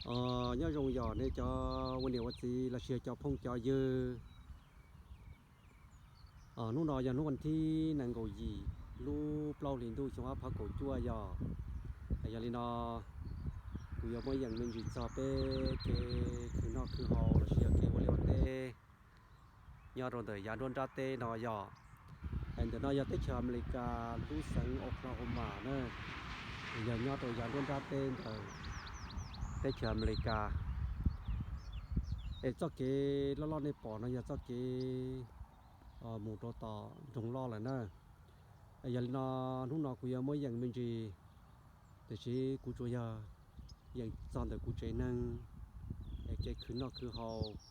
Os, nyob zoo yog nej cov ua niam ua txiv los sis cov phooj cov ywg. Os, hnub no yog hnub vas thib nees nkaum yim lub plaub hlis ntuj xyoo ob phav kaum cuaj yog. Yog li no, kuv yuav muab yeem me ntsis txog peb kev khwv noj khwv haus los sis yog kev ua liaj ua teb nyob rau ntawm yav nruab nrab teb no yog. Ntawm no yog teb chaws Amelikas lub xeev Oklahoma na, yog nyob rau yav nruab nrab teb ntawm teb chaws Amelikas. Es txoj kev loj loj nej pom no yog txoj kev mus rau tom nroog loj lawm na. Yog li no, hnub no kuv yuav muab yeem me ntsis, tiam sis kuv tsuas yog yeem txog ntawm kuv tsev neeg, es kev khwv noj khwv haus,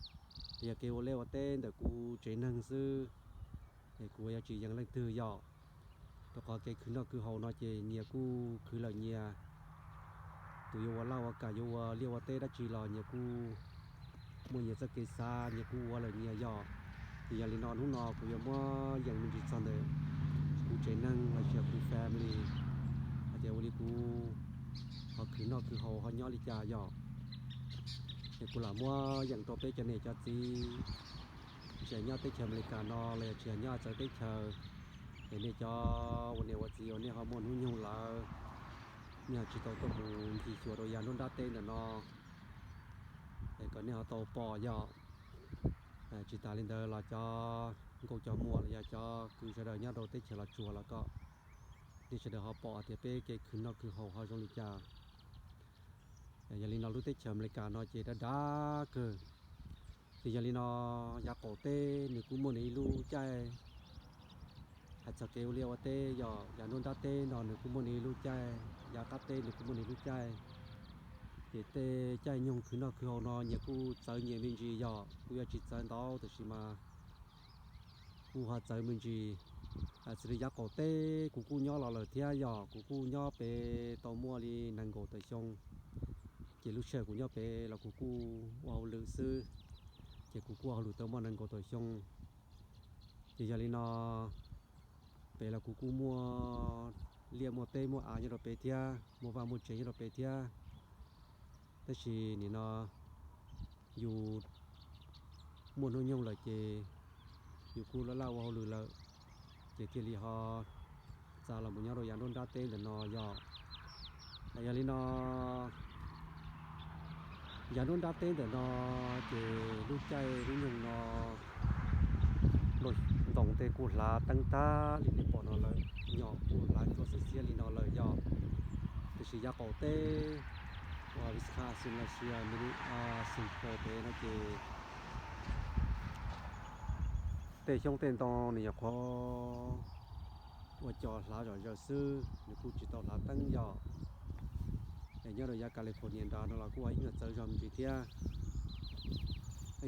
yog kev ua liaj ua teb ntawm kuv tsev neeg xwb. Es kuv yuav tsis yeem leej twg yom, rau qhov kev khwv noj khwv haus no ces nyias kuj khwv lawm nyias. Tus yuav ua laj ua kam yuav ua liaj ua teb dab tsi los nyias kuj muaj nyias txoj kev xav, nyias kuj ua lawm nyias yom. Ces yog li no hnub no kuv yuav muab yeem me ntsis txog ntawm kuv tsev neeg los sis kuv family hais tias ua li kuv ho khwv noj khwv haus ho nyob li cas yom. Es kuv lam muab yeem rau peb cov niam cov txiv tsis hais nyob teb chaws Amelikas no los yog tsis hais nyob txawv teb chaws, es nej cov ua niam ua txiv uas nej ho muaj hnub nyoog lawm, nej ho tsis tau tuaj mus ncig xyuas rau yav nruab nrab teb ntawm no, es kom nej ho tau pom yom. Tsis tas li ntawd los cov nkauj cov muam los yog cov kwv sawv daws nyob rau teb chaws Los Tsuas los kom nej sawv daws ho pom tias peb kev khwv noj khwv haus ho zoo li cas. Yog li no lub teb chaws Amelikas no ces dav dav kawg. Ces yog li no yav qaum teb nws kuj muaj nws ib lub caij. Hais txog kev ua liaj ua teb yog yav nruab nrab teb no nws kuj muaj nws ib lub caij, yav qab teb nws kuj muaj nws ib lub caij. Ces tej caij nyoog khwv noj khwv haus no nyias kuj txawv nyias me ntsis yog kuj yuav tsis txawv ntau tab sis mas kuj ho txawv me ntsis. Xws li yav qaum teb kuv kuj nyob los lawm thiab yog kuv kuj nyob pem tau muaj li nees nkaum tawm xyoo. Ces lub sij hawm kuv nyob pem los kuv kuj ua hauj lwm xwb, ces kuv kuj ua hauj lwm tau muaj nees nkaum tawm xyoo. Ces yog li no pem los kuv kuj muaj liaj muaj teb muaj av nyob rau pem thiab, muaj vaj muaj tsev nyob rau pem thiab. Tab sis nim no yus muaj hnub nyoog lawm ces yus kuj laj laj ua hauj lwm lawm, ces thiaj li ho txav los mus nyob rau yav nruab nrab teb ntawm no yog. Yog li no yav nruab nrab teb ntawm no ces lub caij lub nyoog no nplooj ntoo tej kuj hlav teeb tag li nej pom no lawm, nyom kuj hlav ntsuab xiab xiab li no lawm yog. Tiam sis yav qaum teb uas Wisconsin los sis Minnesota pem no ces tej xyoob tej ntoo nws nyuam qhuav ua cos hlav zom zaws xwb, nws kuj tsis tau hlav teeb yog. Es nyob rau yav California nrad no los kuj ib nyuag txawv zog me ntsis thiab.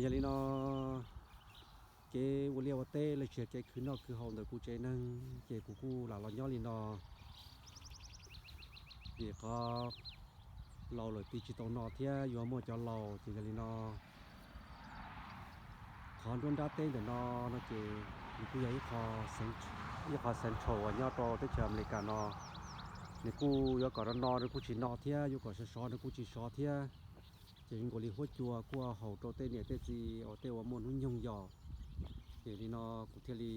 Yog li no kev ua liaj ua teb los sis kev khwv noj khwv haus ntawm kuv tsev neeg ces kuv kuj lam los nyob li no vim qhov laus lawm tiv tsis tau no thiab yuav muaj cov laus ces yog li no qhov nruab nrab teb ntawm no no ces nws kuj yog ib qho central uas nyob rau teb chaws Amelikas no. Nws kuj yuav kom no no nws kuj tsis no thiab, yuav kom sov sov nws kuj tsis sov thiab. Ces zoo nkaus li huab cua kuj haum rau tej niam tej txiv uas tej uas muaj hnub nyoog yog. Ces li no kuv thiaj li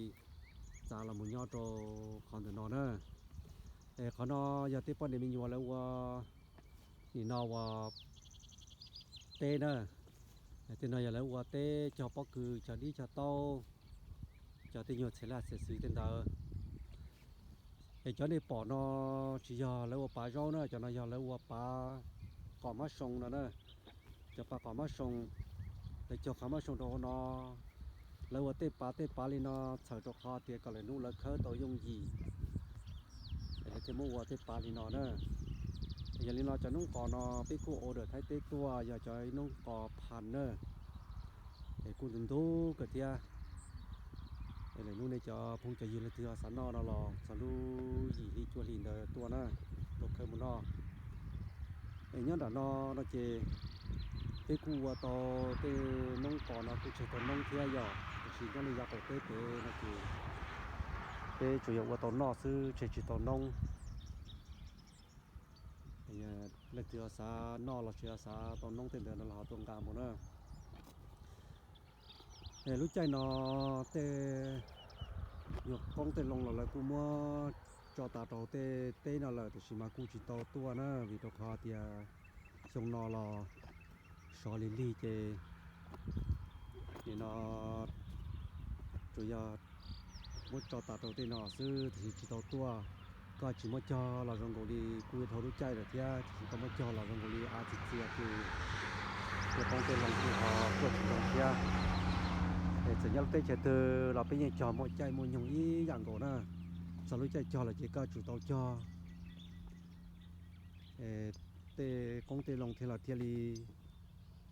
txav los mus nyob rau qhov ntawm no na. Es qhov no yog tej poj niam me nyuam lawv ua, nim no ua teb na. Tej no yog lawv ua teb cog pob kws, cog dib cog taub, cog tej nyuag txhia laj txhia xwm tej ntawd. Es cov nej pom no tsis yog lawv ua pav zaub na, cov no yog lawv ua pav qos mab soo no na. Cov pav qos mab soo, lawv cog qos mab soo rau hauv no. Lawv ua tej pav tej pav li no txhawm rau qhov tias kom lawv hnub lawv khawb tau yooj yim, es lawv thiaj muab ua tej pav li no na. Yog li no cov noob qos no peb kuj order Thaib teb tuaj, yog cov noob qos phas na, es kuj ntug ntug kawg thiab. Es lwm hnub nej cov phooj cov ywg leej twg ho xav noj no los txog lub yim hli cuaj hli ntawd tuaj na, tuaj khawb mus noj. Es nyob nram no no ces peb kuj ua tau tej noob qos no kuj tseg tau noob thiab yom, tiam sis nyob li yav qaum teb pem no ces peb tsuas yog ua tau noj xwb tseg tsis tau noob. Leej twg ho xav noj los sis ho xav tau noob tej ntawd no los ho tuaj nqa mus na. Lub caij no tej nyuag qoob tej loo los lawv kuj muab tso tas rau tej teb no lawm, tiam sis mas kuj tsis tau tuaj na, vim rau qhov tias xyoo no los sov lig lig ces nim no tsuas yog muab tso tas rau tej no xwb, tiam sis tsis tau tuaj. Koj tsis muab cog los zoo nkaus li kuj yuav dhau lub caij lawm thiab, tiam sis koj muab cog los zoo nkaus li av txias txias ces tej qoob tej loo kuj ho tuaj tsis zoo thiab. Es txawm nyob lub teb chaws twg los peb yeej cog muaj caij muaj nyoog ib yam nkaus na. Txog lub caij cog lawm ces koj tsum tau cog, tej qoob tej loo thiaj los thiaj li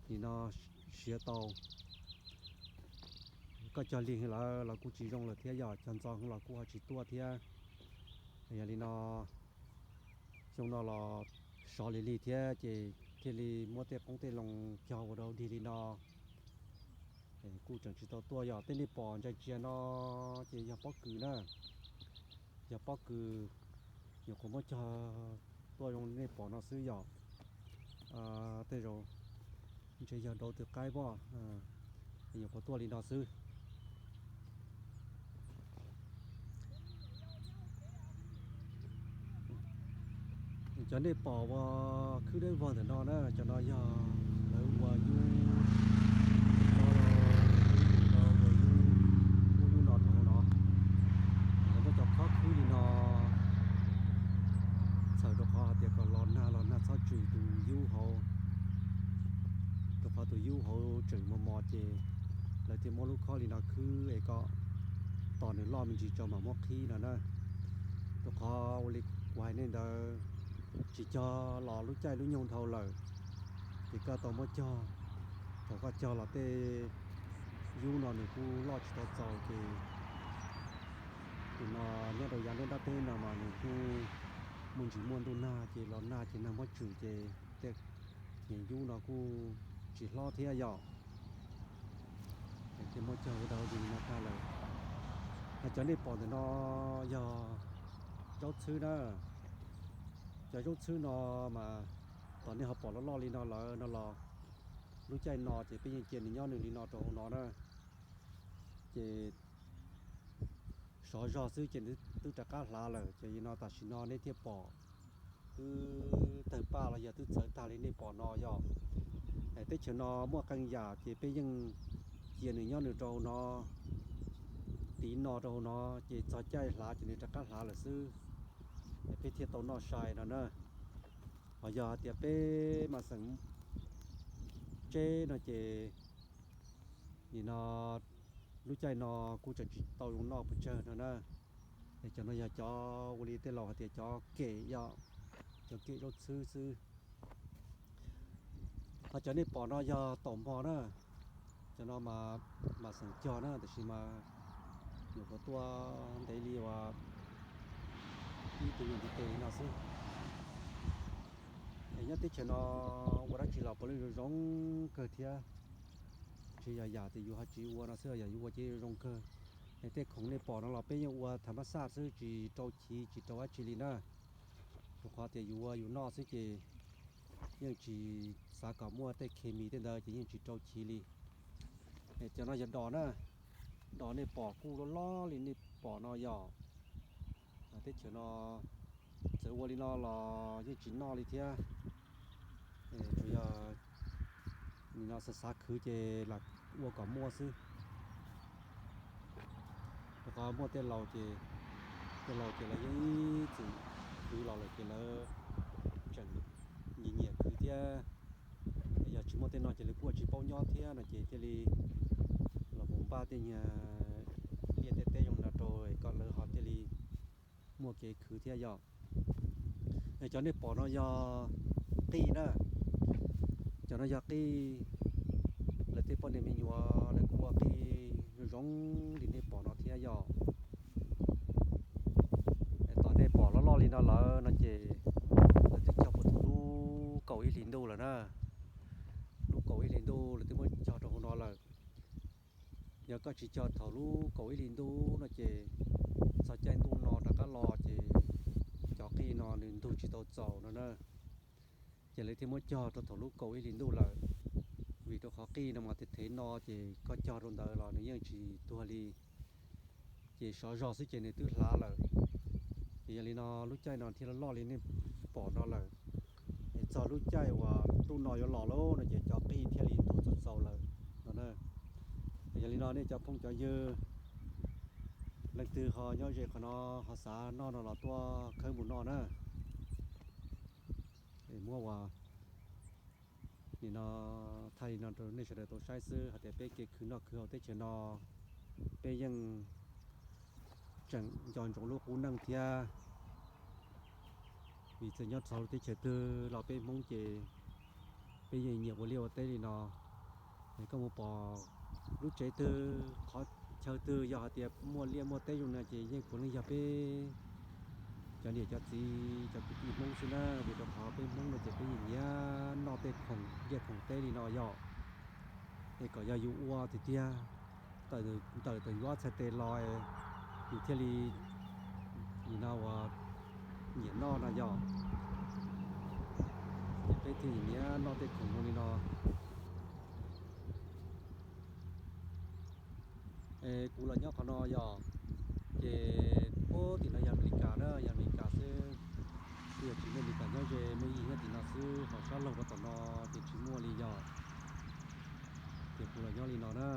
nim no siav tau. Koj cog lig heev lawm los kuj tsis zoo lawm thiab, yog cog ntxov heev los kuj ho tsis tuaj thiab. Yog li no xyoo no los sov lig lig thiab ces thiaj li muab tej qoob tej loo cog ua rau dig li no. Kuj tseem tsis tau tuaj. Yog tej nej pom ntsa ntsia no ces yog pob kws na, yog pob kws, nyuam qhuav muab cog tuaj zoo nej pom no xwb yom. Tej zaum ntshe yog dau twg qaib pob, nyuam qhuav tuaj li no xwb. Cov nej pom ua khwb dawb vog ntawm no na, cov no yog lawv ua yub, ua yub, ua yub no rau hauv no. Lawv muab cov khob khwb li no txhawm rau qhov hais tias kom los nag los nag txhob tswm tus yub hauv, rau qhov tus yub hauv tseem mos mos ces lawv thiaj muab lub khob li no khwb es kom tos nws loj me ntsis tso mam muab qhib no na. Rau qhov ua li kuv hais nej ntawd, tsis cog los lub caij lub nyoog dhau lawm, ces koj tau muab cog. Thaum koj cog los tej yub no nws kuj loj tsis tau txaus ces tus no nyob rau yav nruab nrab teb no mas nws kuj muaj ntsis muaj ntuj nag ces los nag ces nag muab tswm ces tej yub no kuj tsis hlob thiab yom. Thiaj muab cog ua rau li no tag lawm. Cov nej pom ntawm no yog zaub txhwb na. Cov zaub txhwb no mas thaum nej ho pom loj loj li no lawm no los lub caij no ces peb yeej cia nws nyob nws li no rau hauv no na. Ces sov zog xwb ces nws twb rov qab hlav lawm, ces no tam sim no nej thiaj pom twb tawg paj los yog twb txhawv tag li nej pom no yog. Teb chaws no muaj qee yam ces peb yeej cia nws nyob nws rau hauv no, tiv no rau hauv no, ces txog caij hlav ces nws rov qab hlav lawm xwb, peb thiaj tau noj sai no na. Ho yog hais tias peb mas xeem tseb no ces nim no lub caij no kuj tseem tsis tau zoo noj pes tsawg no na. Es cov no yog cov ua li tej laus hais tias cov kem yom, cov kem zaub txhwb xwb. Ho cov nej pom no yog taum hmo na, cov no mas xeem cog na, tiam sis mas nyuam qhuav tuaj ntev li uas ib tug nyuag ntiv tes li no xwb. Es nyob teb chaws no ua dab tsi los puav leej zoo zoo kawg thiab. Tsis yog yam tias yus ho tsis ua no xwb, yog yus ua ces zoo kawg. Es tej khoom nej pom no los peb yeej ua tham mas xaj xwb, tsis rau chiv tsis rau dab tsi li na. Rau qhov tias yus ua yus noj xwb ces yeej tsis xav kom muaj tej khes mis tej ntawd ces yeej tsis rau chiv li. Es cov no yog dos na, dos nej pom kuj loj loj li nej pom no yog. Teb chaws no txawm ua li no los yeej tsis noj li thiab. Tsuas yog nim no xav xav khwv ces lam ua kom muaj xwb. Rau qhov muaj tej laus ces, tej laus ces lawv yeej ib txwm khwv los lawm ces lawv tseem nyiam nyiam khwv thiab. Yog tsis muaj tej no ces lawv kuj ua tsis paub nyob thiab no ces thiaj li los mus npaj tej nyuag liaj tej teb zoo no rau kom lawv ho thiaj li muaj kev khwv thiab yom. Cov nej pom no yog qij na, cov no yog qij, lawv tej poj niam me nyuam lawv kuj ua qij zoo zoo li nej pom no thiab yom. Tom nej pom loj loj li no lawm no ces lawv twb cog puag thaum lub kaum ib hlis ntuj lawm na. Lub kaum ib hlis ntuj lawv twb muab cog rau hauv no lawm. Yog koj tsis cog thaum lub kaum ib hlis ntuj no ces txog caij ntuj no rov qab los ces cov qij no nws ntug tsis tau txaus no na. Ces lawv thiaj muab cog rau thaum lub kaum ib hlis ntuj lawm, vim rau qhov qij no mas thev no ces koj cog rau ntawd los nws yeej tsis tuag li, ces sov zog xwb ces nws twb hlav lawm. Ces yog li no lub caij no thiaj loj li nej pom no lawm. Es txog lub caij uas ntuj no yuav los lawm no ces cov qij thiaj li ntug txaus txaus lawm no na. Yog li no nej cov phooj cov ywg, leej twg ho nyob ze qhov no ho xav noj no los tuaj khawb mus noj na. Muab ua li no, thaij li no rau nej sawv daws tau saib xwb hais tias peb kev khwv noj khwv haus teb chaws no peb yeej tseem nco ntsoov lub qub neej thiab. Vim txawm nyob txog lub teb chaws twg los peb Hmoob ces peb yeej nyiam ua liaj ua teb li no. Es koj mus pom lub tsev twg qhov chaw twg yog hais tias muaj liaj muaj teb zoo na ces yeej puav leej yog peb cov niam cov txiv cov kwv tij Hmoob xwb na, vim rau qhov peb Hmoob no ces peb yeej nyiam noj tej khoom liaj khoom teb li no yom. Es kom yog yus ua tiag tiag, ntawm tawm yuav txhais tes los yus thiaj li nim no uas nyiam noj no yom. Ces peb thiaj nyiam noj tej khoom zoo li no. Es kuv los nyob qhov no yom, ces puag tim no yog Amelikas na, yog Amelikas xwb. Twb yog tsis muaj Amelikas nyob ze, muaj ib yig nyob tim no xwb, ho sab laug rau tom no ces tsis muaj li yom. Ces kuv los nyob li no na,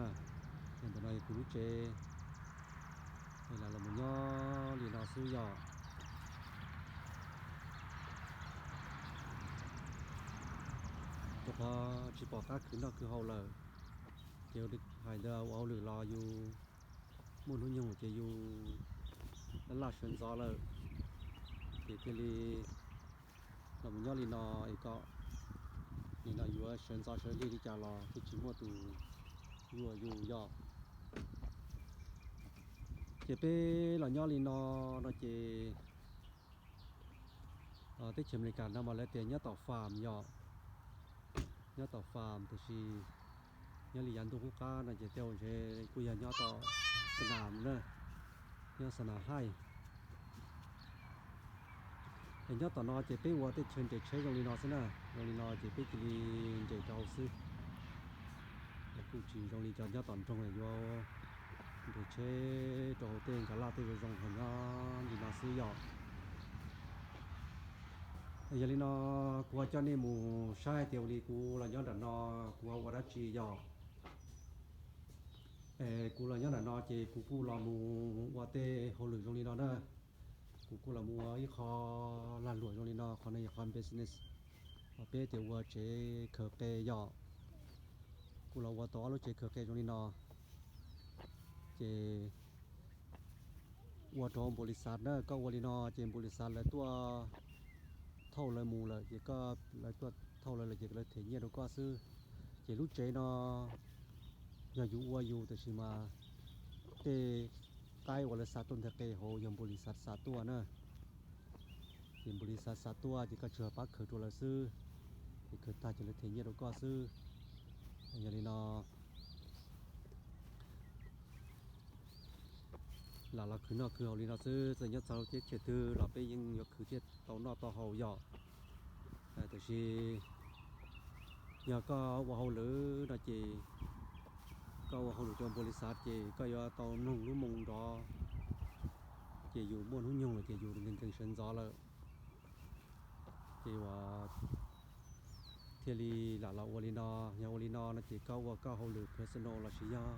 ntawm no yog kuv lub tsev, es lam los nyob li no xwb yom. Rau qhov tsis pom qab khwv noj khwv haus lawm, ces hais ntawd ua hauj lwm los yus muaj hnub nyoog ces yus laj laj sawv ntxov lawm, ces thiaj li los mus nyob li no es kom nim no yuav sawv ntxov sawv lig li cas los thiaj tsis muaj tus yuam yus yom. Ces peb los nyob li no, no ces teb chaws Amelikas no mas lawv tias nyob tom farm yom, nyob tom farm tiam sis nyob li yav ntuj qub qab no ces tej zaum ntshe kuj yog nyob tom xas nas na, nyob xas nas haij. Es nyob tom no ces peb ua tej chaw nres tsheb zoo li no xwb na, zoo li no ces peb cia li nres rau hauv xwb. Es kuj tsis zoo li cov nyob tom nroog yuav nres tsheb rau hauv tej nkag laj tej zoo zoo ho nyob li no xwb yom. Yog li no kuv ho coj nej mus saib hais tias ua li kuv los nyob nram no kuv ho ua dab tsi yom. Es kuv los nyob nram no ces kuv kuj los mus ua tej hauj lwm zoo li no na. Kuv kuj los mus ua ib qho lag luam zoo li no, qhov no yog qhov business uas peb tias ua tsev khaws qe yom. Kuj los ua tau ob lub tsev khaws qe zoo li no, ces ua rau npau li xav na, koj ua li no ces npau li xav lawv tuaj thauj lawv mus lawm ces koj, lawv tuaj thauj lawv lawm ces lawv them nyiaj rau koj xwb. Ces lub tsev no yog yus ua yus tiam sis mas tej qaib uas lawv xa tuaj ntawm qe hauv yog npau li xav xa tuaj na. Ces npau li xav xa tuaj ces koj tsuas pab khaws rau lawv xwb, ces khaws tag ces lawv them nyiaj rau koj xwb. Yog li no lam los khwv noj khwv haus li no xwb, txawm nyob txog lub teb chaws twg los peb yeej yuav khwv thiaj tau noj tau haus yom. Tiam sis yog koj ua hauj lwm no ces koj ua hauj lwm rau npau li xav ces koj yuav tau mloog lub moo nrov, ces yus muaj hnub nyoog lawm ces yus nkees nkees sawv ntxov lawm, ces uas thiaj li lam los ua li no. Yog ua li no no ces koj ua koj hauj lwm personal lossis yog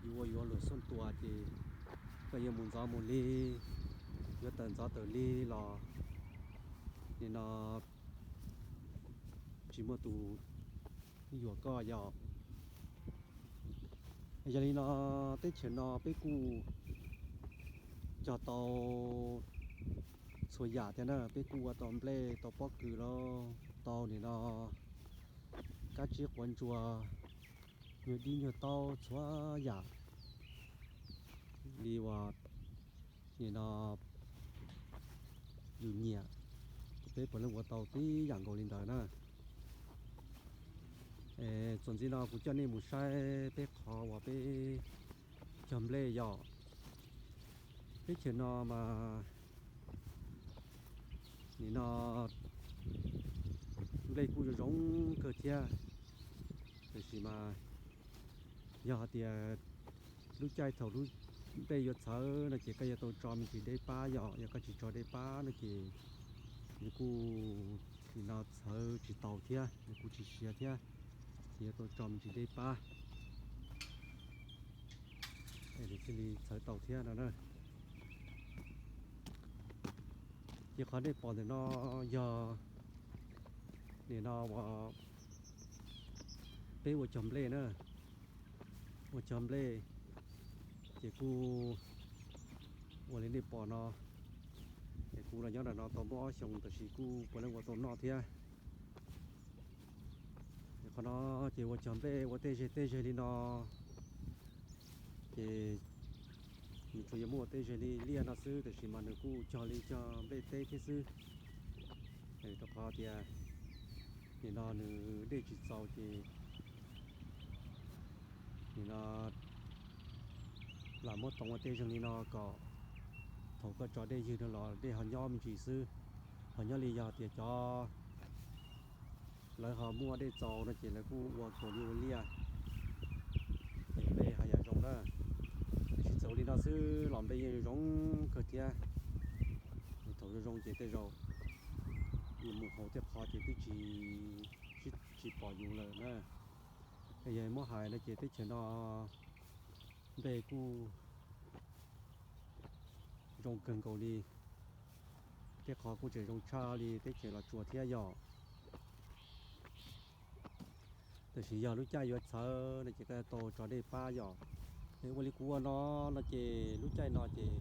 yus ua yus hauj lwm xoj tua ces koj yuav mus ntxov mus lig, yuav tawm ntxov tawm lig los nim no tsis muaj tus yuam koj yom. Yog li no teb chaws no peb kuj cog tau txhua yam thiab na, peb kuj ua tau nplej, tau pob kws los tau nim no kab tsib quav ntsuas, nyuag dib nyuag taub txhua yam li uas nim no yus nyiam, peb puav leej ua tau tib yam nkaus li ntawd na. Txuas ntxiv no kuv coj nej mus saib peb qhov uas peb cog nplej yom. Teb chaws no mas nim no Nplej kuj zoo zoo kawg thiab, tiam sis mas yog hais tias lub caij thaum lub nplej yuav txhawv no ces koj yuav tau tso me ntsis dej pab yom. Yog koj tsis tso dej pab no ces nws kuj nim no txhawv tsis taus thiab, nws kuj tsis siav thiab, ces yuav tau tso me ntsis dej pab es nws thiaj li txhawv tau thiab no na. Ces qhov nej pom ntawm no yog nim no uas peb ua cog nplej na, ua cog nplej ces kuj ua li nej pom no. Es kuv los nyob ntawm no tau muaj ob xyoos, tab sis kuj puav leej ua tau noj thiab. Qhov no ces ua cog nplej ua tej zeg tej zeg li no ces nws tsuas yog muaj ua tej zeg li liaj no xwb, tab sis mas nws kuj cog li cog nplej teb thiab xwb. Rau qhov tias nim no nws dej tsis txaus ces nim no lam muab toov ua tej zeeg li no kom thaum koj tso dej ywg no los dej ho nyob me ntsis xwb. Ho nyob li yog tias cov lawv ho muaj dej txaus no ces lawv kuj ua kaus li ua liaj ces nplej ho yam zoo na. Tab sis txawm ua li no xwb los nplej yeej zoo kawg thiab. Thaum zoo zoo ces tej zaum yus mus hauv tej qhov ces twb tsis, tsis pom yus lawm na. Yog muab hais no ces teb chaws no nplej kuj zoo kawg nkaus li, tej qhov kuj tseem zoo tshaj li teb chaws Los Tsuas thiab yom. Tab sis yog lub caij yuav txhawv no ces koj tau tso dej pab yom. Ua li kuv ua no, no ces lub caij no ces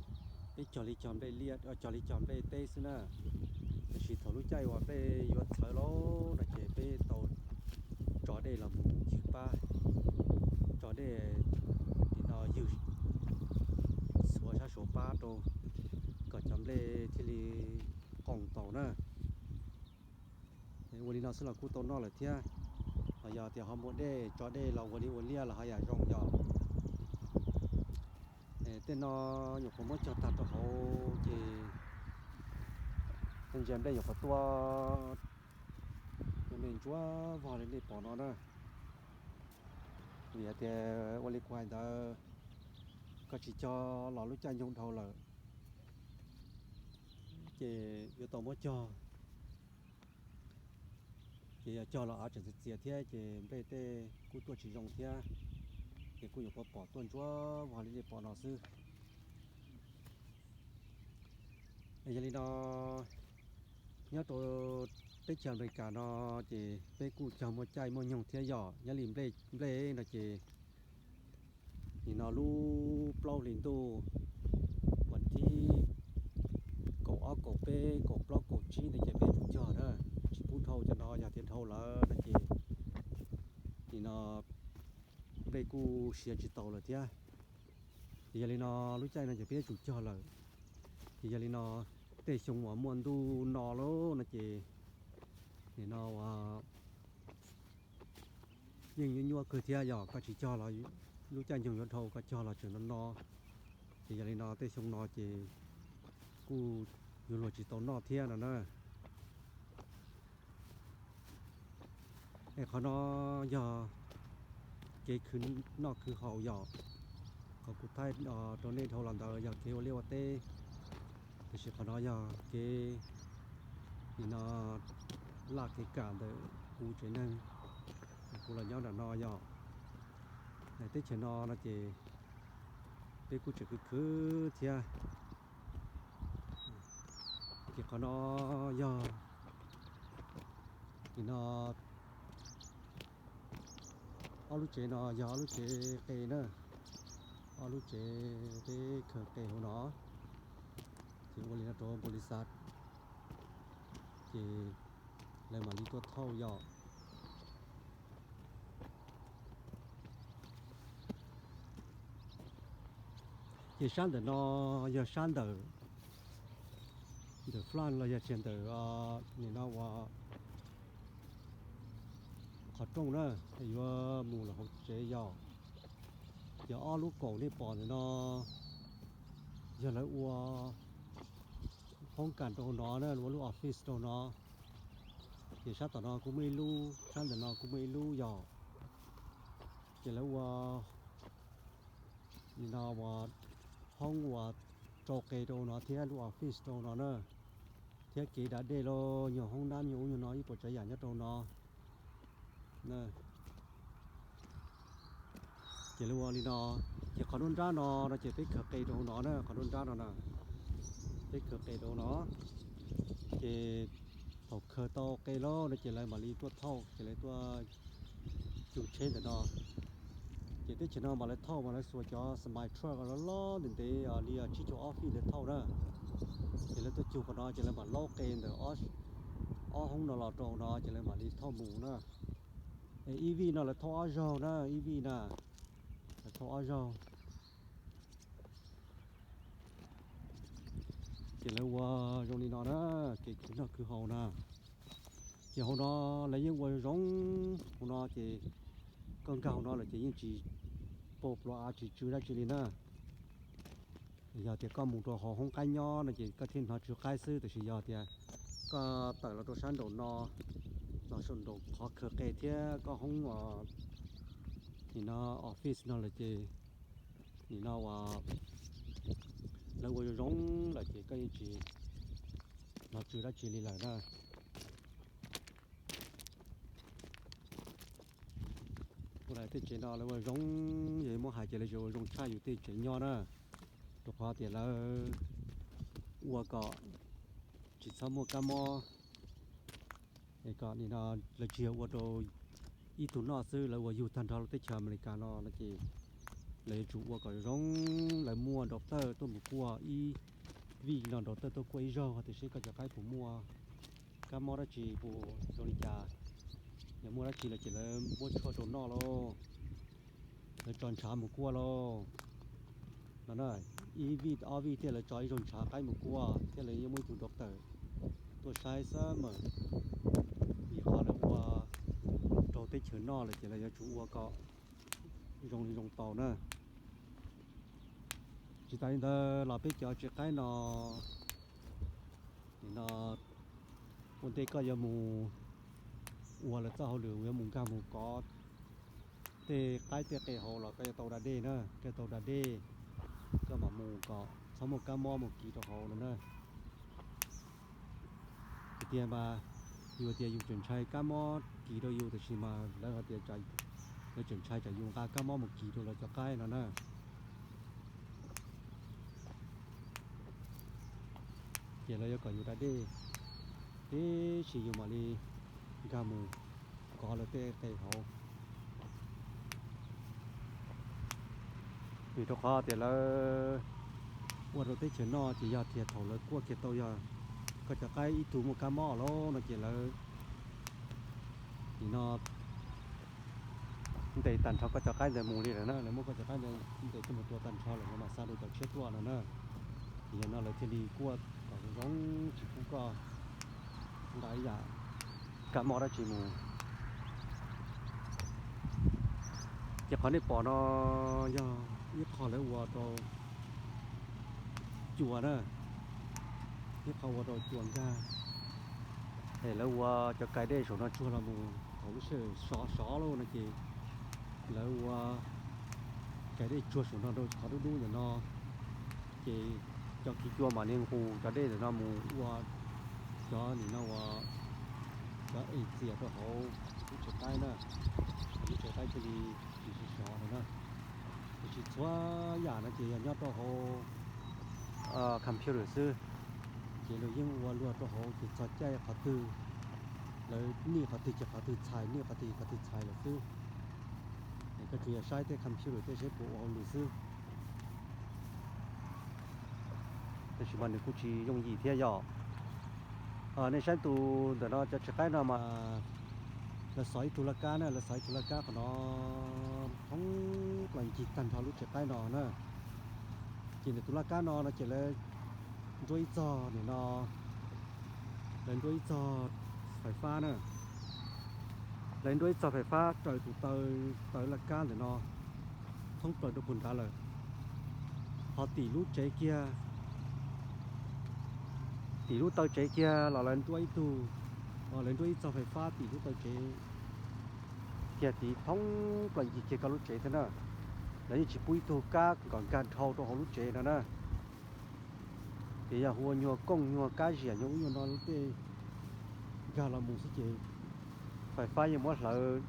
peb cog li cog nplej liaj, cog li cog nplej teb xwb na. Tab sis thaum lub caij uas nplej yuav txhawv lawm no ces peb tau tso dej los mus ywg pab, tso dej nim no ywg xuav sab saud pab rau kom cov nplej thiaj li qoos tau na. Ua li no xwb los kuj tau noj lawm thiab. Ho yog tias ho muaj dej tso dej los ua li ua liaj los ho yam zoo yom. Tej no nyuam qhuav muab cog tag rau hauv ces ntsia nplej nyuam qhuav tuaj me ntsuav vog li nej pom no na. Vim hais tias ua li kuv hais ntawd, koj tsis cog los lub caij nyoog dhau lawm ces yuav tau muab cog. Ces yog cog los av tseem txias txias thiab ces nplej tej kuj tuaj tsis zoo thiab, ces kuj nyuam qhuav pom tuaj ntsuav vog li nej pom no xwb. Yog li no, nyob rau teb chaws Amelikas no ces peb kuj cog muaj caij muaj nyoog thiab yom. Nyob li nplej no ces nim no lub plaub hlis ntuj, vas thib kaum ob kaum peb kaum plaub kaum tsib ntawd ces peb tsum cog na, tsis pub dhau cov no. Yog tias dhau lawm no ces nim no nplej kuj siav tsis taus lawm thiab. Ces yog li no lub caij no ces peb yuav tsum cog lawm. Ces yog li no tej xyoo uas muaj ntuj no lawm no ces nim no uas yeej nyuaj nyuaj kawg thiab yog koj tsis cog los lub caij nyoog yuav dhau, koj cog los tseem no no. Ces yog li no tej xyoo no ces kuj yuav luag tsis tau noj thiab no na. Es qhov no yog kev khwv noj khwv haus yom. Qhov kuv thaij rau nej dhau los ntawd yog kev ua liaj ua teb, tiam sis qhov no yog kev nim no laj kev kam ntawm kuv tsev neeg, kuv los nyob nram no yom. Teb chaws no no ces peb kuj tseem khwv khwv thiab. Ces qhov no yog nim no ob lub tsev no yog ob lub tsev qe na, ob lub tsev peb khaws qe hauv no. Ces ua li no rau npaum li xav, ces lawv mam li tuaj thauj yom. Ces sab ntawm no yog sab ntawm ntawm flan los yog tias ntawm nim no ua qhov rooj na, yuav mus los hauv tsev yom. Ces ob lub kaum nej pom ntawm no yog lawv ua hoob kas rau hauv no na, ua lub office rau no. Ces sab tom no kuj muaj ib lub, sab ntawm no kuj muaj ib lub yog, ces lawv ua li no uas hoob uas rau qe rau no thiab lub office rau no na, thiab kev da dej los nyuag hoob nab nyuag ub nyuag no ib puas tsav yam nyob rau no. Ces lawv ua li no, ces qhov nruab nrab no no ces peb khaws qe rau hauv no na, qhov nruab nrab no na, peb khaws qe rau hauv no. Ces thaum khaws tau qe lawm no ces lawv mam li tuaj thauj, ces lawv tuaj cug tsheb ntawm no. Ces teb chaws no mas lawv thauj mas lawv xuas cov semi truck loj loj ntev ntev li tsib caug ob feet ntawd thauj na. Ces lawv tuaj cug qhov no ces lawv mam laub qe ntawm ob hoob no los rau no ces lawv mam li thauj mus na. Ib vij no lawv thauj ob zaug na, ib vij na, lawv thauj ob zaug. Ces lawv ua zoo li no na, kev khwv noj khwv haus na. Ces hauv no lawv yeej ua zoo, hauv no ces koj nkag hauv no lawm ces yeej tsis pom pluav av tsis tsw dab tsi li na. Yog tias koj mus rau hauv hoob qaib nyob no ces koj thiaj hnov tsw qaib xwb, tiam sis yog tias koj tawm los rau sab nraum no, los saum nraum qhov khaws qe thiab koj hoob nim no office no lawm ces nim no uas lawv ua zoo zoo lawm ces koj yeej tsis hnov tsw dab tsi li lawm na. Ua lawv tej tsev no lawv ua zoo, yog muab hais ces lawv tseem ua zoo tshaj yus tej tsev nyob na, rau qhov tias lawv ua kom tsis txhob muaj kab mob. Kom nim no lawv tsis yog ua rau ib tug noj xwb, lawv ua yug tag nrho lub teb chaws Amelikas no no ces lawv yuav tsum ua kom zoo, lawv muaj doctor tuaj mus kuaj ib vij no, doctor tuaj kuaj ib zaug tiam sis koj cov qaib puas muaj kab mob dab tsi puas zoo li cas. Yog muaj dab tsi lawm ces lawv muab tshuaj rau noj lauj, lawv tso ntshav mus kuaj lauj. No na, ib vij ob vij thiaj lawv tso ib zaug ntshav qaib mus kuaj thiab lawv yeej muaj ib tug doctor tuaj saib xab mawm. Vim qhov lawv ua rau teb chaws noj lawm ces lawv yuav tsum ua kom zoo li zoo tau na. Tsis tas li ntawd los peb cov tsev qaib no, nim no ua ntej koj yuav mus ua lawv txoj hauj lwm yuav mus nkag mus kov tej qaib tej qe hauv los koj yuav tau da dej na, koj yuav tau da dej, koj mam mus kom txhob muaj kab mob mus kis rau hauv no na. Tiag tiag mas yus tias yus tseem ntshai kab mob kis rau yus tiam sis mas lawv hais tias lawv tseem ntshai tsam yus nqa kab mob mus kis rau lawv cov qaib no na. Ces lawv yuav kom yus da dej tib si yus mam li nkag mus kov lawv tej qe hauv. Vim rau qhov tias lawv ua rau teb chaws noj ces yog tias thaum lawv kuaj kiag tau yog koj cov qaib ib tug muaj kab mob lawm no ces lawv nim no ntes tag nrho koj cov qaib ntawd mus li lawm na, lawv muab koj cov qaib ntawd ntes tuaj mus tua tag nrho lawm lawv mam xa rau cov tshiab tuaj no na. Ces yog no lawv thiaj li kuaj kom zoo tsis pub koj nqa ib yam kab mob dab tsi mus. Ces qhov nej pom no yog ib qho lawv ua rau cua na, ib qho ua rau cua nkag. Es lawv ua cov kais dej saum no tsuag los mus thaum lub sij hawm sov sov lawm no ces lawv ua kais dej tsuag saum no rau qhov dub dub ntawm no. Ces cov kis cua mam li nqus cov dej ntawm no mus ua cov nim no ua cov es txias rau hauv lub tsev qaib na, lub tsev qaib thiaj li tsis sov no na. Tiam sis txhua yam no ces yog nyob rau hauv computer xwb, ces lawv yeej ua luag rau hauv ces txog caij qhov twg lawv nij qhov twg ces qhov twg txhais, nij qhov twg qhov twg txhais lawm xwb. Es koj tsuas yog saib tej computer tej seb puas ua hauj lwm xwb. Tab sis mas nws kuj tsis yooj yim thiab yom. Nej saib tus ntawm no cov tsev qaib no mas lawv xov ib tug laj kab na, lawv xov ib tug laj kab qhov no thoob plaws ncig tag nrho lub tsev qaib no na. Ces nws tus laj kab no no ces lawv nruab ib txog nim no, lawv nruab ib txog fais fab na, lawv nruab ib txog fais fab raws tus taw, taw laj kab ntawm no thoob plaws rau puag nrad lawm. Ho tim lub tsev kiag, tim lub taw tsev kiag los lawv nruab ib tug, Lawv nruab ib txog fais fab tim lub taw tsev kiag tid thoob plaws ncig kiag koj lub tsev thiab na. Lawv yeej tsis pub ib tug kab kom nkag dhau rau hauv lub tsev no na. Ces yog hu ua nyuag kooj nyuag kab ziam nyuag ub nyuag no lub tej nkag los mus xwb ces fais fab yeej muab hlawv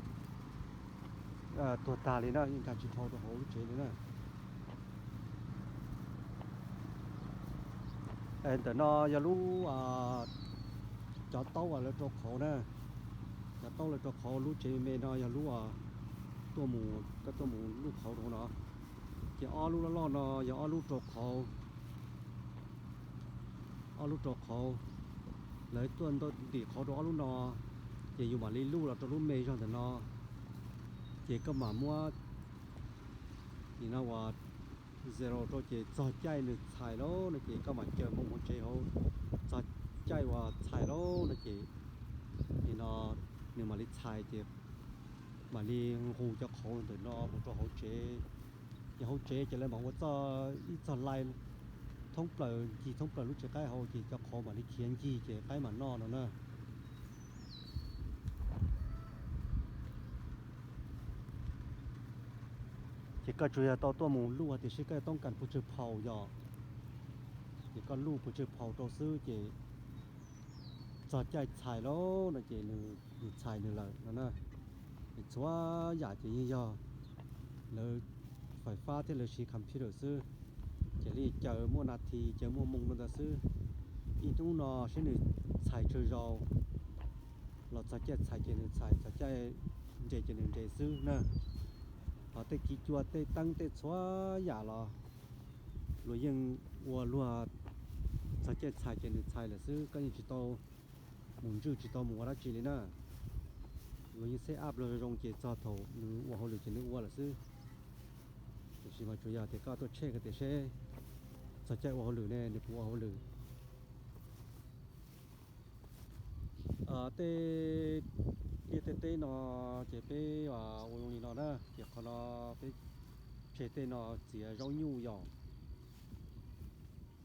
tuag tag li na, yeej nkag tsis dhau rau hauv lub tsev li na. Ntawm no yog lub, cov taub uas lawv rau qhauv na, cov taub lawv rau qhauv. Lub tsev me me no yog lub tuaj mus, koj tuaj mus luj qhauv rau no. Ces ob lub loj loj no yog ob lub rau qhauv, ob lub rau qhauv. Lawv tuaj ntim qhauv rau ob lub no, ces yus mam li luj los rau lub me zog ntawm no. Ces koj mam muab nim no uas zero rau ces txog caij nws txhais lauj no ces koj mam caws mus hauv tsev hauv, txog caij uas txhais lauj no ces nim no nws mam li txhais ces mam li nqus cov qhauv ntawm no mus rau hauv tsev. Ces hauv tsev ces lawv mam ua txoj ib txog lais thoob plaws ncig thoob plaws lub tsev qaib hauv ces cov qhauv mam li khiav ncig ces qaib mam noj no na. Ces koj tsuas yog tau tuaj mus luj tiam sis koj yuav toob kas pes tsawg phaus yog, ces koj luj pes tsawg phaus rau xwb ces txog caij txhais lauj no ces nws txhais nws lawm no na. Ces txhua yam ces yeej yog lawv fais fab thiab lawv siv computer xwb. Ces li caws muaj nas this caws muaj moos no ntawd xwb. Ib hnub no seb nws txhais tsawg zaus los txog caij txhais ces nws txhais, txog caij nres ces nws nres xwb na. Ho tej kiv cua tej teeb tej txhua yam los luag yeej ua luag txog caij txhais ces nws txhais lawm xwb, koj yeej tsis tau mus ntswj tsis tau mus ua dab tsi li na. Luag yeej set up luag zoo zoo ces txog thaum nws ua hauj lwm ces nws ua lawm xwb. Tiam sis mas tsuas yog tias koj tuaj check tias seb txog caij ua hauj lwm ne nws puas ua hauj lwm. Tej liaj tej teb no ces peb ua zoo li no na, ces qhov no peb tseg tej no txiav zaub nyuj yom.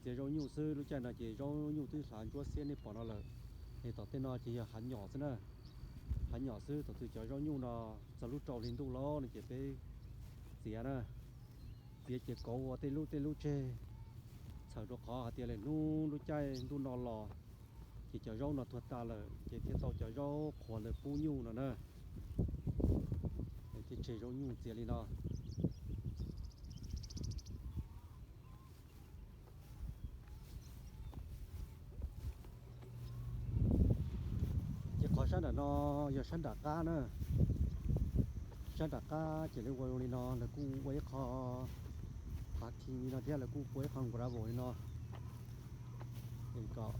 Txiav zaub nyuj xwb, lub caij no ces zaub nyuj twb hlav ntsuab xiab nej pom no lawm. Es tom tej no ces yog hav nyom xwb na, hav nyom xwb. Thaum twg cov zaub nyuj no txog lub rau hli ntuj los no ces peb txiav na, txiav ces kauv ua tej lub tej lub tseg, txhawm rau qhov hais tias lwm hnub lub caij ntuj no los ces cov zaub no tuag tas lawm ces thiaj tau cov zaub qhuav ntawd pub nyuj no na. Thiaj tseg zaub nyuj txiav li no. Ces qhov sab nram no yog sab nram qab na. Sab nram qab ces lawv ua zoo li no, lawv kuj ua ib qho hav khi li no thiab lawv kuj ua ib qho gravel li no. Kom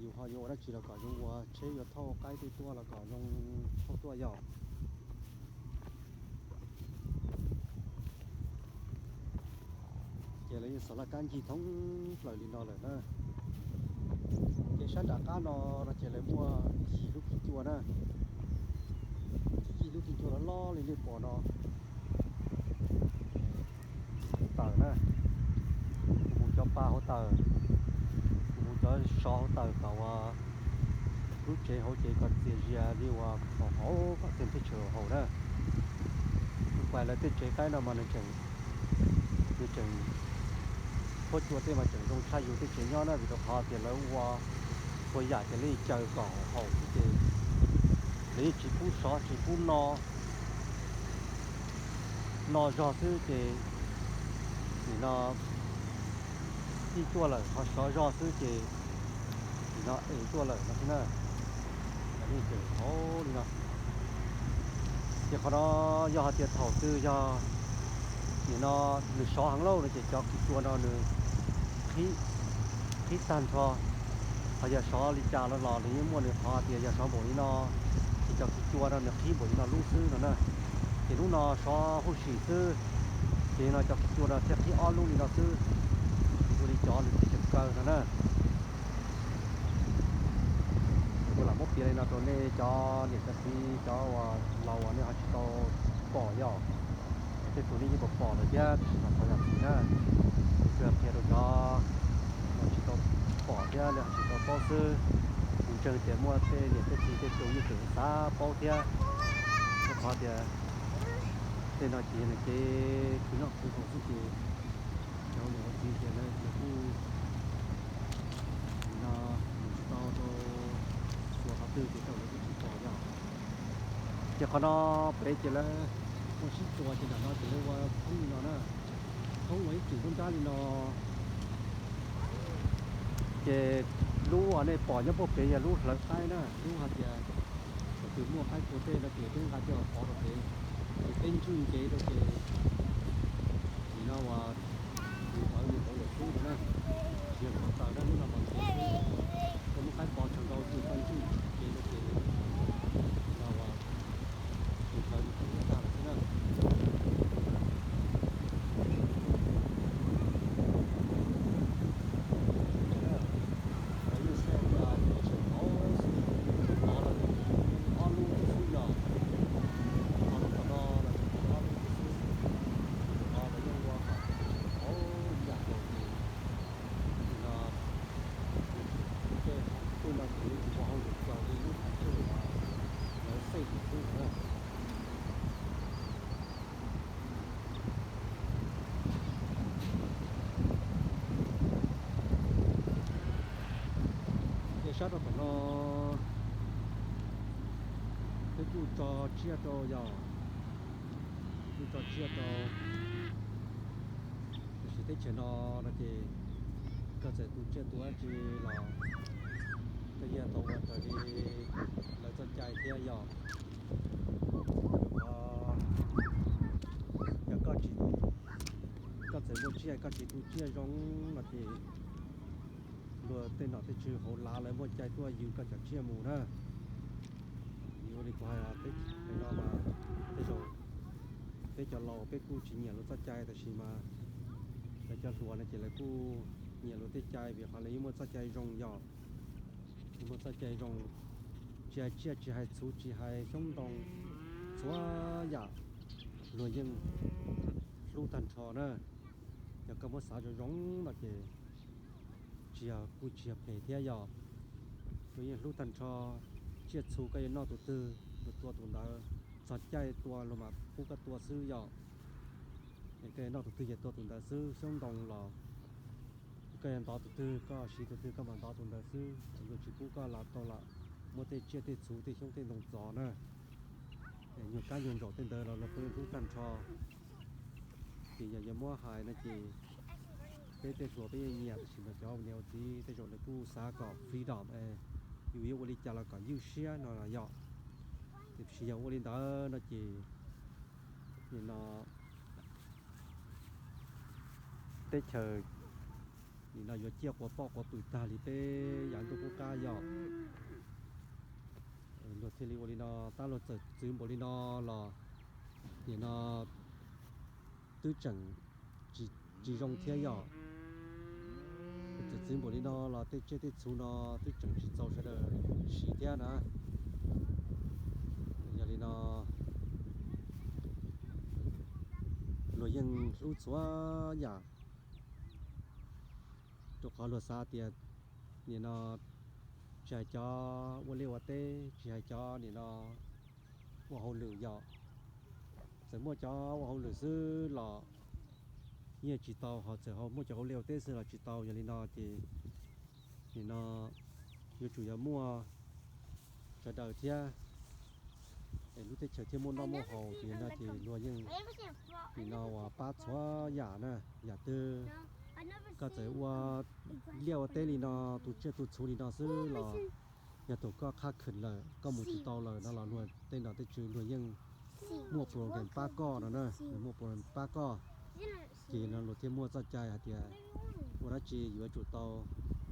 yus ho yuav ua dab tsi los kom zoo, ua tsheb yuav thauj qaib tej tuaj los kom zoo thauj tuaj yom. Ces lawv yeej xov laj kab ncig thoob plaws li no lawm na. Ces sab nram qab no no ces lawv muaj yim lub khi cua na, yim lub khi cua loj loj li nej pom no. Tawm na, mus cov pa hauv tawm, mus cov sov hauv tawm kom ua lub tsev hauv ces kom txias zias li uas haum haum kom txias teb chaws haum na. Kuv pais lawv tej tsev qaib no mas nws tseem, nws tseem, huab cua tej mas tseem zoo tshaj yus tej tsev nyob na, vim rau qhov tias lawv ua txhua yam ces lawv caws kom haum xwb ces lawv yeej tsis pub sov tsis pub no, no zog xwb ces nim no tij tuaj lawm ho sov zog xwb ces nim no es tuaj lawm no xwb na. Li no, ces qhov no yog hais tias thaum twg yog nim no nws sov heev lauj no ces cov khi cua no nws qhib, qhib tag nrho. Ho yog sov li cas los los nws yeej muaj nws qhov tias yog sov npaum li no ces cov khi cua no nws qhib npaum li no lub xwb no na. Ces hnub no sov huj sim xwb, ces no cov khi cua no thiaj qhib ob lub li no xwb. Ua li cov nws tsis tseem kaw no na. Kuv lam muab piav li no rau nej cov niam cov txiv cov uas laus uas nej ho tsis tau pom yom. Tej tug nej yeej pom pom lawm thiab tiam sis mas thov zam txim na. Kuv tsuas qhia rau cov uas tsis tau pom thiab lawv ho tsis tau paub xwb. Kuv Ntseeg tias muaj tej niam tej txiv tej tug yeej tseem xav paub thiab, rau qhov tias tej no ces yog nws cev khwv noj khwv haus xwb ces cov niam cov txiv ces lawv kuj no mus tsis tau rau xyuas qhov twg ces tej lawv kuj tsis pom yog. Ces qhov no pem ces lawv ua sib txuas ces nram no ces lawv ua thoob li no na, thoob ua ib txwm nruab nrab li no. Ces lub uas nej pom nyob puag pem yog lub hlawv qaib na, lub hais tias thaum twg muaj qaib qhua tej no ces peb nqa coj pov rau pem, ces peb ntswj nkev rau ces nim no uas tus hlawv nws tau lawm xwb no na. Tsis yog hlawv taws na, lub no mas nkev xwb, koj muab qaib pov tsaug ntau ces koj ntswj nkev rau ces nim no uas tus hlawv nws tau lub tag lawm xwb na. Lawv yeej saib tias teb chaws tod xwb, tod lawv yeej ob lub xwb yog, tod rau tom no lawv yeej ob lub xwb, tod lawv yeej ua kom teb chaws tod yam nkaus ces nim no tej no ces yeej tsis muaj hauj lwm raws li lub hom tswj uas lawv xej mus xwb na. Ces sab rau tom no peb kuj tso tsiaj rau yog, kuj tso tsiaj rau, tiam sis teb chaws no no ces koj txawm tu tsiaj tu dab tsi los koj yeej tau ua raws li lawv txoj cai thiab yog. Yog koj tsis, koj txawm muaj tsiaj koj tsis tu tsiaj zoo no ces luag tej nom tej tswv hauv lav lawv muaj cai tuaj yws koj cov tsiaj mus na. Yus ua li kuv hais, tej no mas tej zaum peb cov laus peb kuj tsis nyiam luag txoj cai, tab sis mas lawv cov hluas no ces lawv kuj nyiam luag tej cai vim qhov lawv yeej muaj txoj cai zoo yog, yeej muaj txoj cai zoo, tsis hais tsiaj tsis hais txhuv tsis hais xyoob ntoo, txhua yam luag yeej hlub tag nrho na. Yog koj muab xav zoo zoo no ces tsis yog, kuj tsis yog phem thiab yog. Luag yeej hlub tag nrho, tsiaj txhu koj yuav noj tus twg luag tua tus ntawd, txog caij tua luag mam pub koj tua xwb yog. Es koj yuav noj tus twg ces tua tus ntawd xwb, xyoob ntoo los koj yuav ntov tus twg koj siv tus twg koj mam ntov tus ntawd xwb, luag tsis pub koj los tau lawm. Muab tej tsiaj tej txhu tej xyoob tej ntoo txov na, nyuag kab nyuag ntsaum tej ntawd los luag pheej hlub tag nrho. Ces yog yuav muab hais no ces peb tej hluas peb yeej nyiam, tab sis mas cov niam txiv tej zaum lawv kuj xav kom freedom, yus yuav ua li cas los kom ywj siab no yog. Tiam sis yog ua li ntawd no ces nim no teb chaws nim no yuav ciaj quas poj quas pwm tag li peb yav ntuj qub qab yog. Luag thiaj li ua li no, tab luag txawm txwv npaum li no los nim no twb tseem tsis zoo thiab yog. Txawm txwv npaum li no los tej tsiaj tej txhu no twb tseem tsis txaus sawv daws siv thiab na. Yog li no luag yeej hlub txhua yam, rau qhov luag xav tias nim no tsis hais cov ua liaj ua teb, tsis hais cov nim no ua hauj lwm yog, txawm muaj cov ua hauj lwm xwb los yeej tsis tau, ho txawm muaj cov ua liaj ua teb xwb los tsis tau. Yog li no ces nim no yuav tsum yog muaj sawv daws thiab, es lub teb chaws thiaj muaj noj muaj haus. Ces yog no ces luag yeej nim no uas pab txhua yam na, yam twg koj txawm ua liaj ua teb li no, tu tsiaj tu txhu li no xwb los yog thaum koj qhab khwm lawm koj mus tsis tau lawm no los luag tej nom tej tswv luag yeej muaj program pab koj no na, muaj program pab koj. Ces no luag thiaj muaj txoj cai hais tias ua dab tsi yuav tsum tau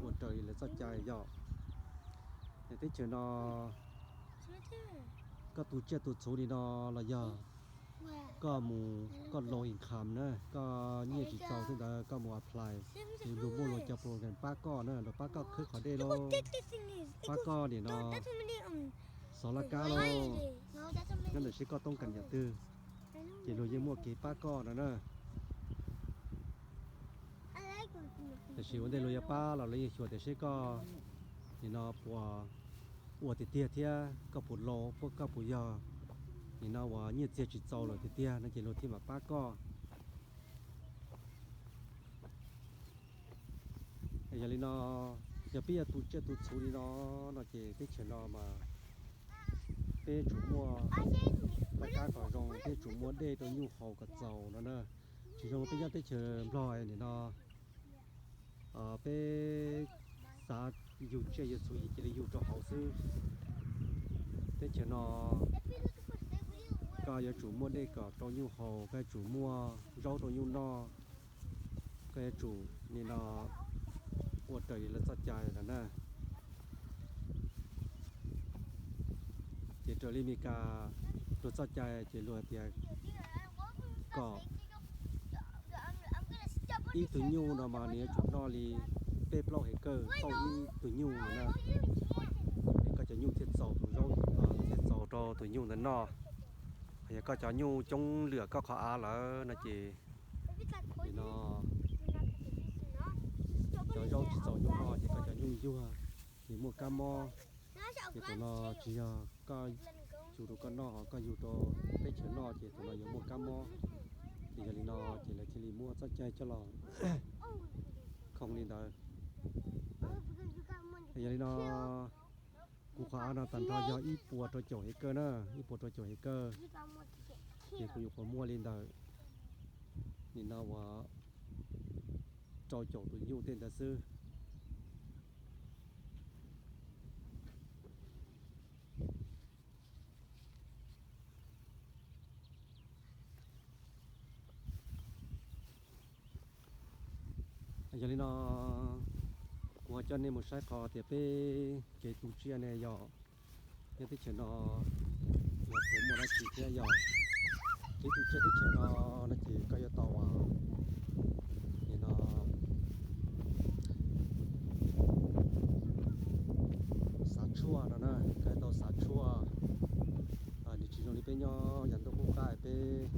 ua raws li lawv txoj cai yog. Teb chaws no koj tu tsiaj tu txhu li no los yog koj mus koj low income na, koj nyiaj tsis txaus xwb ntawd koj mus apply, ces luag muaj luag cov program pab koj na, luag pab koj khwb qhov dej lauj, pab koj nim no xov laj kab lauj, nyob ntawm seb koj toob kas yam twg, ces luag yeej muaj kev pab koj no na. Tiam sis ua ntej luag yuav pab los luag yeej xyuas tias seb koj nim no puas ua tiag tiag thiab koj puas laus, koj puas yog nim no uas nyiaj txiag tsis txaus lawm tiag tiag no ces luag thiaj mam pab koj. Yog li no, yog peb yog tu tsiaj tu txhuv li no, no ces teb chaws no mas peb tsum muaj kab kom zoo, peb tsum muaj dej rau nyuj haus kom txaus no na. Tsis zoo peb nyob teb chaws Nplog nim no peb xav yug tsiaj yug txhuv ces cia li yug rau hauv xwb. Teb chaws no koj yuav tsum muaj dej kom rau nyuj haus, koj yuav tsum muaj zaub rau nyuj noj, koj yuav tsum nim no ua raws li lawv txoj cai lawm na. Ces raws li Meskas luag txoj cai ces luag hais tias kom ib tug nyuj no mas nws yuav tsum noj li peb plaub hectare tauj ib tug nyuj no na. Es koj cov nyuj thiaj txaus tus zaub, thiaj txaus rau tus nyuj ntawd noj. Yog koj cov nyuj coob lwm koj qhov av lawm no ces nim no cov zaub tsis txaus nyuj noj ces koj cov nyuj yuag, ces muaj kab mob. Ces tus no tsis yog koj yug rau koj noj, ho koj yug rau teb chaws noj ces tus no yuav muaj kab mob. Ces yog li no ces lawv thiaj li muab txoj cai coj los khoo li ntawd. Yog li no kuv qhov av no tag nrho yog ib puas rau caum hectare na, ib puas rau caum hectare. Ces kuv nyuam qhuav muaj li ntawm nim no uas rau caum tus nyuj tej ntawd xwb. Yog li no kuv ho coj nej mus saib qhov tias peb kev tu tsiaj ne yog nyob teb chaws no yuav puas muaj dab tsi thiab yog kev tu tsiaj teb chaws no no ces koj yuav tau nim no xav tshuaj no na, koj yuav tau xav tshuaj. Nws tsis zoo li peb nyob yav ntuj qub qab peb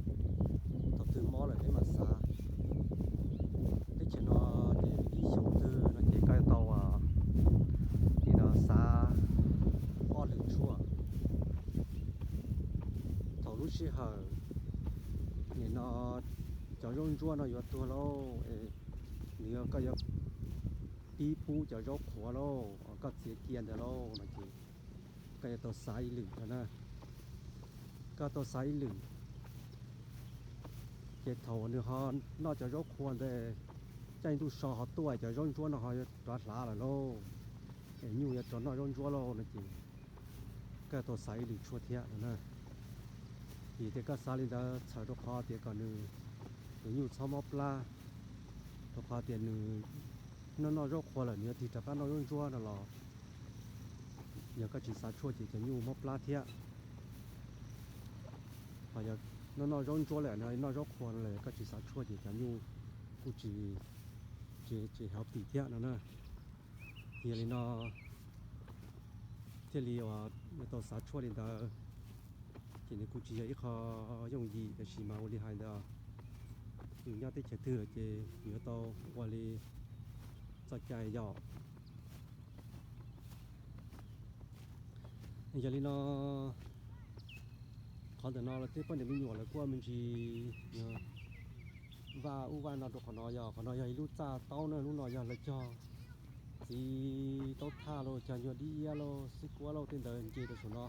thaum twg mob lawm peb mam xav. Teb chaws no ces ib xyoo twg no ces koj yuav tau nim no xav ob lwm tshuaj. Thaum lub sij hawm nim no cov zaub ntsuab no yuav tuag lauj, nws yog koj yuav pib pub cov zaub qhuav lauj, koj txiav cia ntawd lauj no ces koj yuav tau xav ib lwm no na. Koj tau xav ib lwm. Ces thaum nws ho noj cov zaub qhuav ntawd, caij ntuj so ho tuaj cov zaub ntsuab no ho rov hlav lawm lauj, es nyuj yuav rov noj zaub ntsuab lauj no ces koj tau xav ib lwm tshuaj thiab no na. Vim tias koj xav li ntawd txhawm rau qhov tias kom nws, nws nyuj txhob mob plab, rau qhov tias nws noj noj zaub qhuav lawm nws yuav tig rov qab noj zaub ntsuab no los, yog koj tsis xav tshuaj ces cov nyuj mob plab thiab. Ho yog noj noj zaub ntsuab lawm noj zaub qhuav no lawm koj tsis xav tshuaj ces cov nyuj kuj tsis, tsis healthy thiab no na. Yog li no thiaj li uas yuav tau xav tshuaj li ntawd, ces nws kuj tsis yog ib qho yooj yim, tab sis mas ua li hais ntawd, yus nyob teb chaws twg lawm ces yus yuav tau ua li txoj cai yom. Yog li no, qhov ntawm no los tej poj niam me nyuam lawv kuj me ntsis vaj ub vaj no rau qhov no, yog qhov no yog ib lub txaj taub na, lub no yog lawv cog txiv taub thaj lauj, cog nyuag dib iab lauj, xwb kuab lauj, tej ntawd nce rau saum no.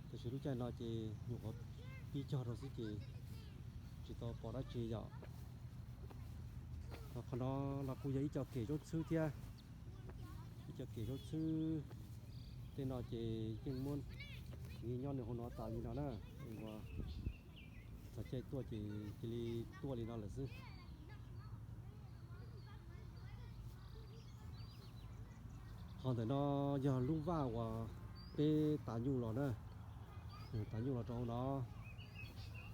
Tab sis lub caij no ces nyuam qhuav pib cog rau xwb ces tsis tau pom dab tsi yom. Qhov no los kuj yog ib co kem zaub txhwb thiab, ib co kem zaub txhwb. Tej no ces yeej muab nyob nws hauv no tas li no na, ua txog caij tuaj ces cia li tuaj li no lawm xwb. Qhov ntawm no yog lub vaj uas peb tav nyuj los na, tav nyuj los rau hauv no,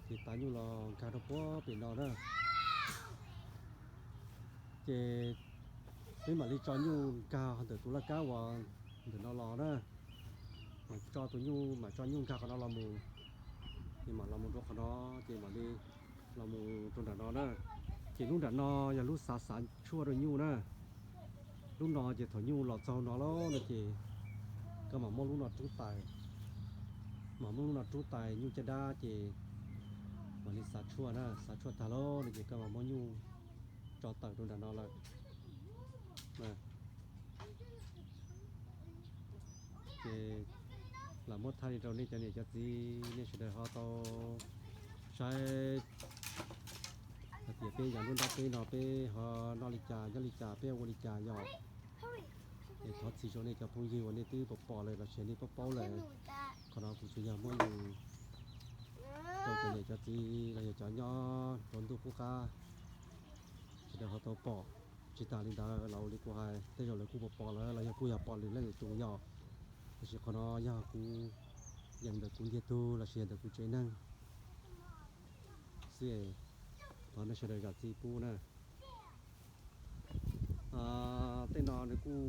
ces tav nyuj los nkag rau puag pem no na. Ces peb mam li tso nyuj nkag ntawm tus laj kab uas ntawm no los na, tso tus nyuj, mam tso nyuj nkag qhov no los mus, ces mam los mus rau qhov no, ces mam li los mus rau nram no na. Ces lub nram no yog lub xav xav tshuaj rau nyuj na. Lub no ces thaum nyuj los txog no lauj no ces Koj mam muab lub no rub tais, mam muab lub no rub tais nyuj caj dab ces mam li xav tshuaj na, xav tshuaj tag lawm no ces koj mam muab nyuj tso tawm rau nram no lawm. Ces lam muab thaij li rau nej cov niam cov txiv nej sawv daws ho tau saib hais tias peb yav nruab nrab teb no peb ho noj li cas nyob li cas peb ua li cas yom. Es thov txim rau nej cov phooj ywg uas nej twb pom pom lawm los sis nej paub paub lawm. Qhov no kuv tsuas yog muab rau cov niam cov txiv los yog cov nyob rau ntuj qub qab sawv daws ho tau pom. Tsis tas li ntawd los ua li kuv hais tej zaum lawv kuj pom pom lawm los yog kuj yog pom lwm leej lwm tus yom. Tab sis qhov no yog kuv yees ntawm kuv ntiag tug los sis yog ntawm kuv tsev neeg xwb. Thov nej sawv daws zam txim pub na. Tej no nws kuj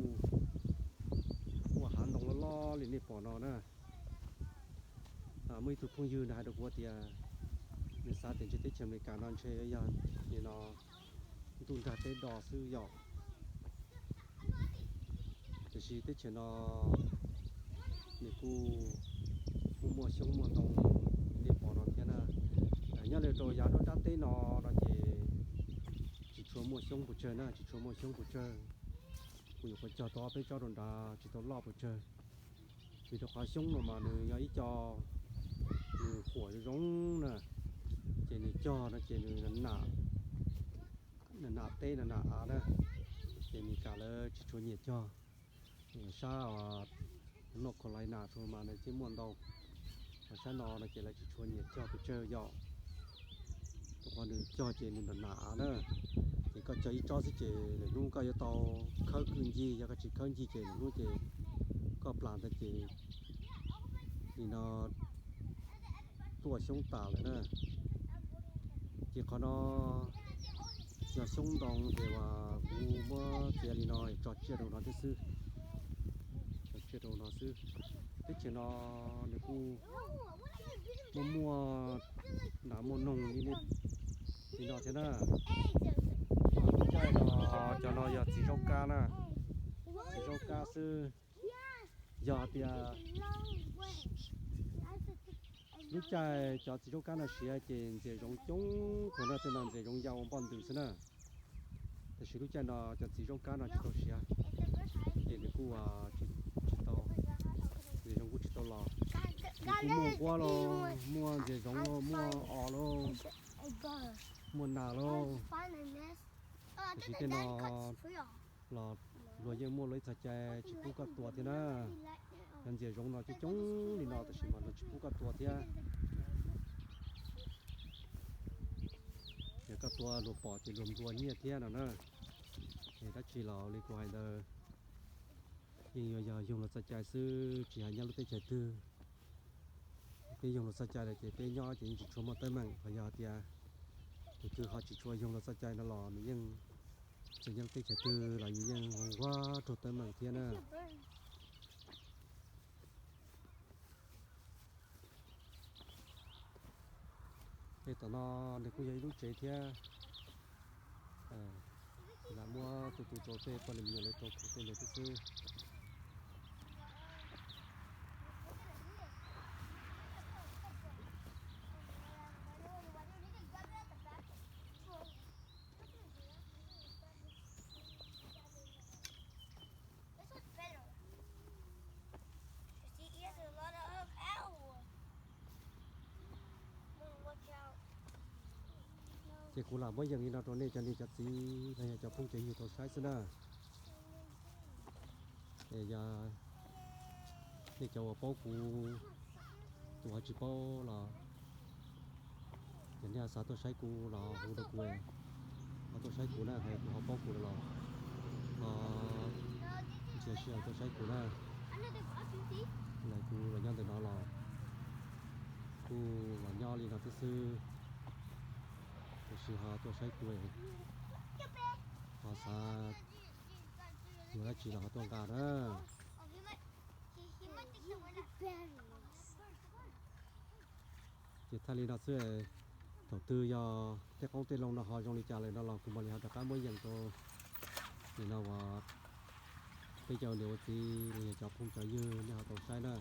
ua hav ntoo loj loj li nej pom no na. Muaj ib tug phooj ywg nws hais rau kuv tias nws xav tias ntshe teb chaws Amelikas no ntshe yog nim no ntuj nrag teb do xwb yom. Tiam sis teb chaws no nws kuj muaj muaj xyoob muaj ntoo li nej pom no thiab na. Nyob li rau yav nruab nrab teb no no ces tsis tshua muaj xyoob pes tsawg na, tsis tshua muaj xyoob pes tsawg. Kuv nyuam qhuav cog tau ob peb tsob rau nrad tsis tau loj pes tsawg. Vim rau qhov xyoob no mas nws yog ib co nws huam zoo zoo na, ces nws cog no ces nws nam teb nam av na, ces Amelikas lawv tsis tshua nyiam cog. Sab North Carolina mas nws thiaj muaj ntau, sab no no ces lawv tsis tshua nyiam cog pes tsawg yom. Rau qhov nws cog ces nws nam nam av na, ces koj cog ib tsob xwb ces lwm hnub koj yuav tau khawb kwj ncig, yog koj tsis khawb ncig ces lwm hnub ces koj plam ntawd ces nim no tuaj xyoob tas lawm na. Ces qhov no yog xyoob ntoo ces uas kuv muab txiav li no tso tsiaj rau no thiab xwb, tso tsiaj rau no xwb. Teb chaws no nws kuj muaj muaj nas muaj noog li no thiab na. Lub caij no cov no yog txiv zaub kab na, txiv zaub kab xwb. Yog tias lub caij cov txiv zaub kab no siav ces ntxias zoov coob kawg na, tej no ntxias zoov ya ua npoj ntws xwb na. Tab sis lub caij no cov txiv zaub kab no tsis tau siav, ces nws kuj tsis tau, ntxias zoov kuj tsis tau los. Nws kuj muaj nquab los, muaj ntxias zoov los, muaj os los, muaj nas los. Tab sis tej no los luag yeej muaj luag ib txoj cai tsis pub koj tua thiab na. Cov ntxias zoov no coob coob li no tab sis mas luag tsis pub koj tua thiab. Yog koj tua luag pom ces luag nplua nyiaj thiab no na. Es dab tsi los li kuv hais ntawd, yeej yuav yog yoog luag txoj cai xwb, tsis hais nyob lub teb chaws twg. Peb yoog luag txoj cai lawm ces peb nyob ces yeej tsis tshua muaj teeb meem, ho yog tias tus twg ho tsis tshua yoog luag txoj cai no los nws yeej, txawm nyob lub teb chaws twg los nws yeej nquag raug teeb meem thiab na. Tej tom no nws kuj yog ib lub tsev thiab. Lam muab tus tus rau tej poj niam me nyuam lawv rau kuv tej ntawd thiab xwb. Ces kuv lam muab yees li no rau nej cov niam cov txiv los yog cov phooj cov ywg tau saib xwb na. Es yog nej cov uas paub kuv, tus ho tsis paub los yog nej xav tuaj saib kuv los hu rau kuv, ho tuaj saib kuv na, hais kuv ho paub kuv los, ho ntsia sij hawm tuaj saib kuv na. Lawv kuv los nyob ntawm no los kuj los nyob li no thiab xwb, tiam sis ho tuaj saib kuv, ho xav yuav dab tsi los ho tuaj nqa na. Ces thaij li no xwb, thaum twg yog tej qoob tej loo no ho zoo li cas lawm no los kuv mam li ho rov qab muab yees rau nim no uas Peb cov ua niam ua txiv los yog cov phooj cov ywg nej ho tau saib na.